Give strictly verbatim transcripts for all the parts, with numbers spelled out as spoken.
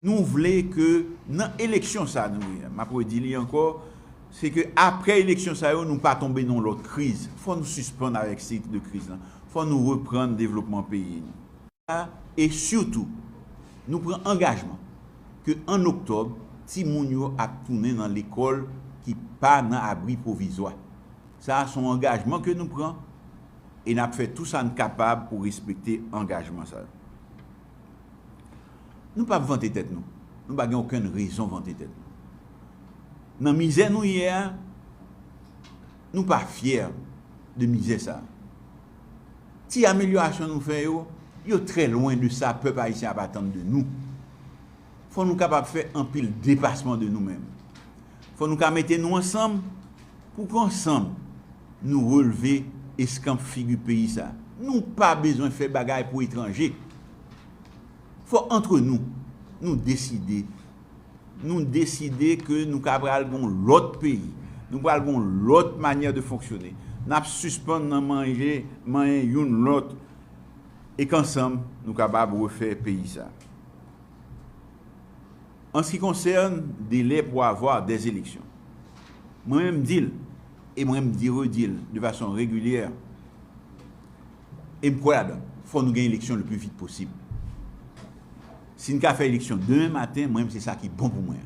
Nou vle ke nan eleksyon sa nou ye, m ap redi li ankò, se ke apre eleksyon sa yo, nou pa tonbe nan lòt kriz. Fò nou sispann avèk sik de kriz lan. Fò nou reprann devlopman peyi nou. E sitou, nou pran angajman ke an oktòb, timoun yo ap tounen nan lekòl ki pa nan abri pwovizwa. Sa a se yon angajman ke nou pran e n ap fè tou sa n kapab pou respekte angajman sa yo. Nou p ap vante tèt nou. Nou pa gen okenn rezon vante tèt nou. Nan mizè nou ye a, nou pa fyè de mizè sa a. Ti amelyorasyon nou fè yo, yo trè lwen de sa pèp ayisyen ap atann de nou. Fò nou kapab fè anpil depasman de nou menm. Fò nou ka mete nou ansanm pou ke ansanm nou relve eskanp figi peyi sa. Nou pa bezwen fè bagay pou etranje. Fò antre nou, nou deside. Nou deside ke nou ka pral gon lòt peyi. Nou pral gon lòt manyè de fonksyone. N ap sispann nan manje, manyen youn lòt e ke ansanm nou kapab refè peyi sa. En ce qui concerne délai pour avoir des élections, mwen menm m di l, e mwen menm m di redi l de fason regilyè, e m kwè ladan, fò nou gen eleksyon le pli vit posib. Si n ka fè eleksyon demen maten, mwen menm se sa ki bon pou mwen.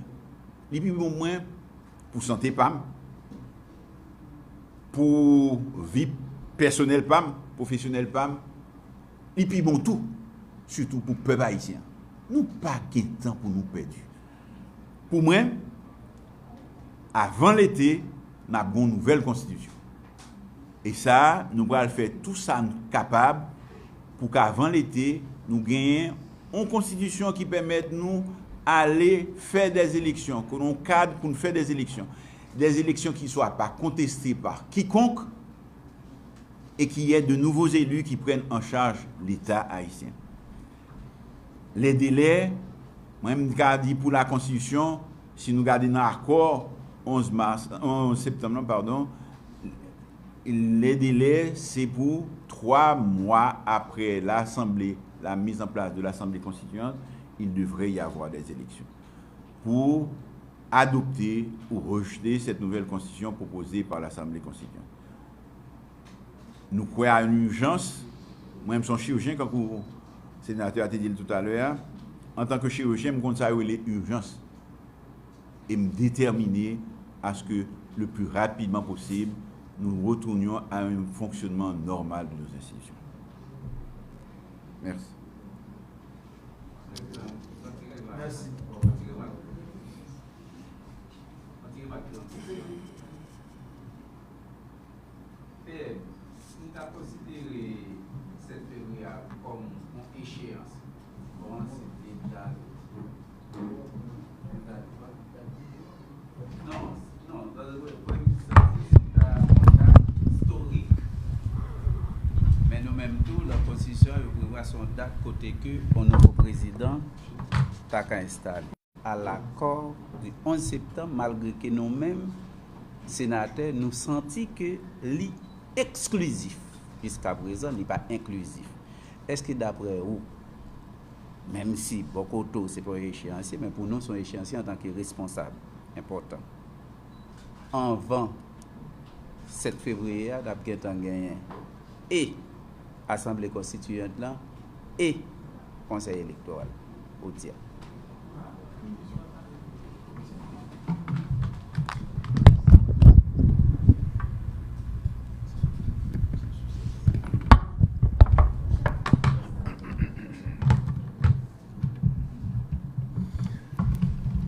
Li pi bon pou mwen, pou sante pa m, pou vi pèsonèl pa m, pwofesyonèl pa m, li pi bon tou, sitou pou pèp ayisyen an. Nou pa gen tan pou nou pèdi. Pou mwen, avan lete, n ap gen yon nouvèl konstitisyon. E sa, nou pral fè tou sa n kapab pou k avan lete, nou genyen yon konstitisyon ki pèmèt nou ale fè dè eleksyon, ke nou yon kad pou n fè dè eleksyon. Des élections qui ne soient pas contestées par quiconque et qu'il y ait de nouveaux élus qui prennent en charge l'État haïtien. Les délais, mwen, m ka di pou la konstitisyon, si nou gade nan akò onz mas, onz septanm lan, padon, les délais, se pou twa mwa apre l'Assemblée, la mise en place de l'Assemblée constituante, il devrait y avoir des élections. Pou adopte ou rejte cette nouvelle constitution proposée par l'Assemblée constituante. Nou kwè a yon ijans, mwen menm se yon chirurgien, kankou senatè a te di l toutalè a, antanke chirurgien, m konn sa yo rele ijans. E m detèmine aske le plus rapidement possible, nous retournions à un fonctionnement normal de nos institutions. Merci. Mèsi. P M, si n ta konsidere sèt fevriye a kòm yon echeyans, bon, se te dat. Non, non, tande, premye minis la di se ta yon dat istorik. Men nou menm tou, nan konstitisyon an, yo prevwa se yon dat kote ke yon nouvo prezidan ta ka enstale. A l'accord du onze septembre, malgre ke nou menm, senatè, nou santi ke li eksklizif. Jiskaprezan, li pa enklizif. Èske daprè ou, menm si bò kote w se pa yon echeyansye, men pou nou se yon echeyansye antanke responsab enpòtan, anvan sèt fevriye a, n ap gentan genyen e Asanble Konstitiyant lan e Konsèy Elektoral, ou di a.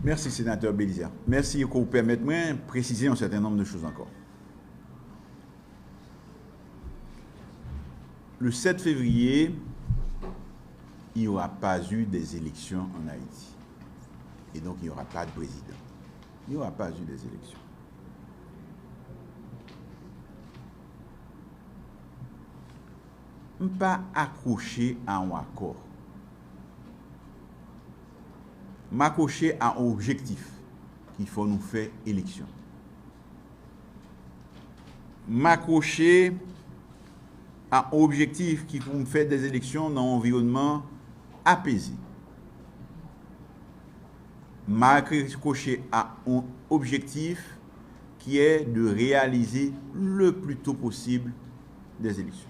Mèsi, Senatè Belizaire. Mèsi ke w pèmèt mwen presize yon sèten nonb de choz ankò. Le sept février, il n'y aura pas eu des élections en Haïti. Et donc, il n'y aura pas de président. Il n'y aura pas eu des élections. M pa akwoche a yon akò. M akwoche a yon objektif ki fò nou fè eleksyon. M akwoche a yon objektif ki pou m fè dè eleksyon nan yon anviwònman apeze. M a raccroché à un objectif qui est de réaliser le plus tôt possible des élections.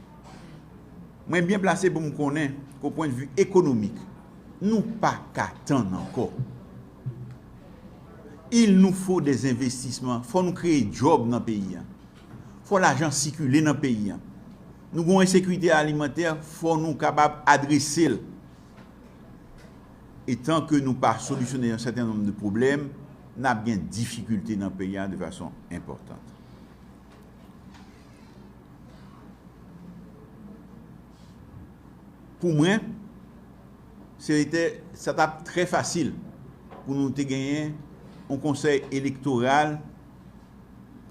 Mwen byen plase pou m konnen ke o pwennvi ekonomik, nou pa ka tann ankò. Il nous faut des investissements, fò nou kreye djòb nan peyi a. Fò lajan sikile nan peyi a. Nou gen yon ensekirite alimantè, fò nou kapab adrese l. E tan ke nou pa solisyone yon sèten nonb de pwoblèm, n ap gen difikilte nan peyi a de fason enpòtan. Pou mwen, se te, sa t ap trè fasil pou nou te genyen yon konsèy elektoral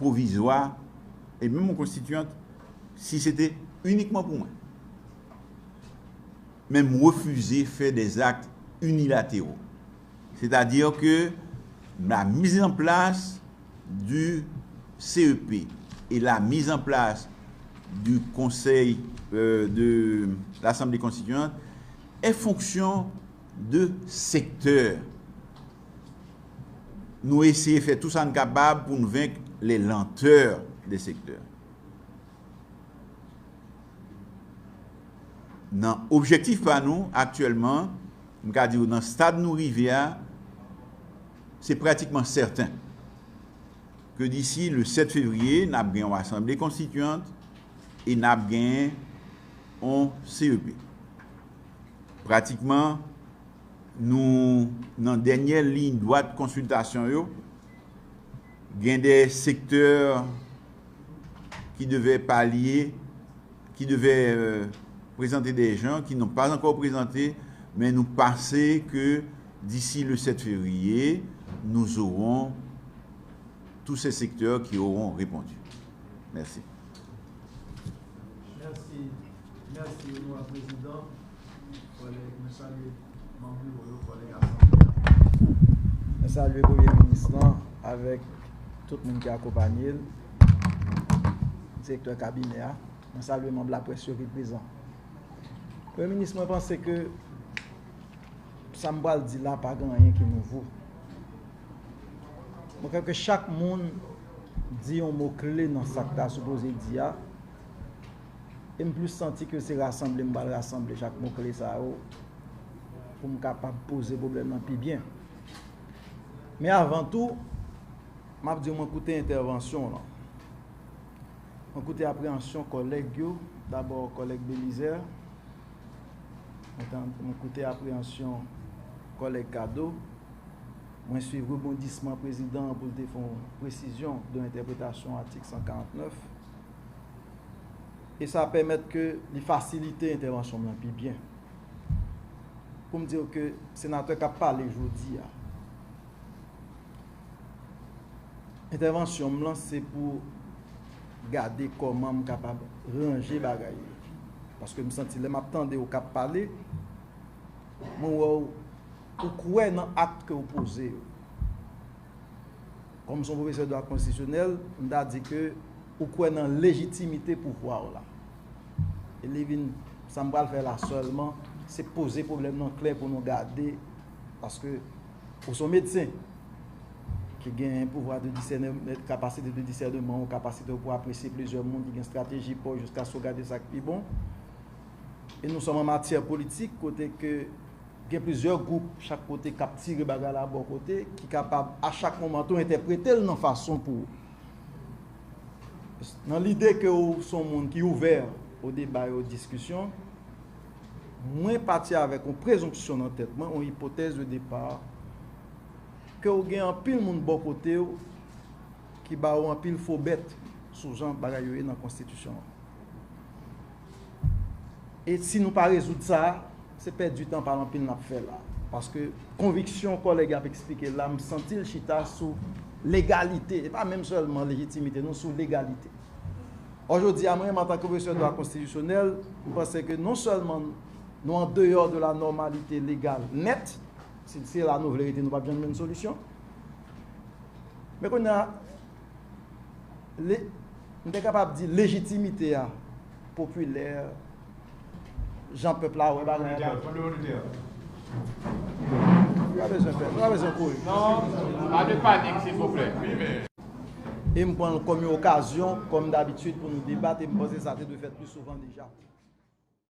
pwovizwa e menm yon konstitiyant si se te inikman pou mwen. Men m refize fè des actes unilatéraux. C'est-à-dire que la mise en place du C E P et la mise en place du Conseil, euh, de l'Assemblée constituante est fonction de secteur. Nou eseye fè tou sa n kapab pou n venk les lenteurs des secteurs. Nan objektif pa nou aktyèlman, m ka di w nan stad nou rive a, se pratikman sèten ke disi le sèt fevriye, n ap gen yon asanble konstitiyant e n ap gen yon C E P. Pratikman, nou nan dènyè liy dwat konsiltasyon yo. Gen de sektè ki devè palye, ki devè, euh, prezante de jan ki n'ont pas encore présenté, men nou panse ke d'ici le sept février, nous aurons tous ces secteurs qui auront répondu. Merci. Mèsi. Mèsi, Onorab Prezidan. Kòlèg, mwen salye manm biwo yo, kòlèg Asanble a. Mwen salye Premye Minis lan avèk tout moun ki akonpanye l, direktè kabinè a. Mwen salye manm laprès yo ki prezan. Premye Minis, mwen panse ke sa m pral di la pa gen anyen ki nouvo. Mwen kwè ke chak moun di yon mo kle nan sa k ta sipoze di a. E m plis santi ke se rasanble m pral rasanble chak mo kle sa yo pou m kapab poze pwoblèm nan pi byen. Men avan tou, m ap di w mwen koute entèvansyon w lan. Mwen koute apreyansyon kòlèg yo, dabò kòlèg Belizaire, mwen tan-, mwen koute apreyansyon kòlèg Cadeau, mwen swiv rebondisman prezidan an pou l te fè yon presizyon de entèpretasyon atik san karant nèf. E sa pèmèt ke li fasilite entèvansyon m lan pi byen. Pou m di w ke senatè k ap pale jodi a, entèvansyon m lan se pou gade kòman m kapab ranje bagay yo. Paske m santi lè m ap tande w k ap pale, mwen wè w, ou kwè nan ak ke w poze yo. Kòm se yon pwofesè dwa konstitisyonèl, m ta di ke ou kwè nan lejitimite pouvwa w la. E li vin, sa m pral fè la sèlman, se poze pwoblèm nan klè pou nou gade, paske ou se yon medsen ki gen pouvwa de disène-, kapasite de disèneman, ou kapasite pou apresye plizyè moun ki gen estrateji pa w jiskaske w gade sa k pi bon. E nou sòm an matyè politik, kote ke gen plizyè gwoup chak kote k ap tire bagay la bò kote, ki kapab a chak moman tou entèprete l nan fason pou ou. Nan lide ke ou se yon moun ki ouvè o deba e o diskisyon, mwen pati avèk yon prezonpsyon nan tèt mwen, yon ipotèz de depa, ke ou gen anpil moun bò kote w ki ba ou anpil fo bèt sou jan bagay yo ye nan konstitisyon an. E si nou pa rezoud sa, se pèdi tan pa l anpil n ap fè la. Paske konviksyon kòlèg y ap eksplike la, m santi l chita sou legalite, e pa menm sèlman lejitimite, non, sou legalite. Ò, jodi a, mwen menm, antanke pwofesè dwa konstitisyonèl, m panse ke non sèlman nou an deyò de la nòmalite legal nèt, si se la nou vle rete, nou p ap janm jwenn solisyon. Men kounye a, le, m te kapab di lejitimite a popilè, jan pèp la wè bagay la. Fondamentè, fondamentè. Pa bezwen pè, pa bezwen kouri. Non, pa de panik, silvouplè. E m pran l kòm yon okazyon, kòm dabitid, pou nou debat, e m panse sa te dwe fèt pli souvan deja.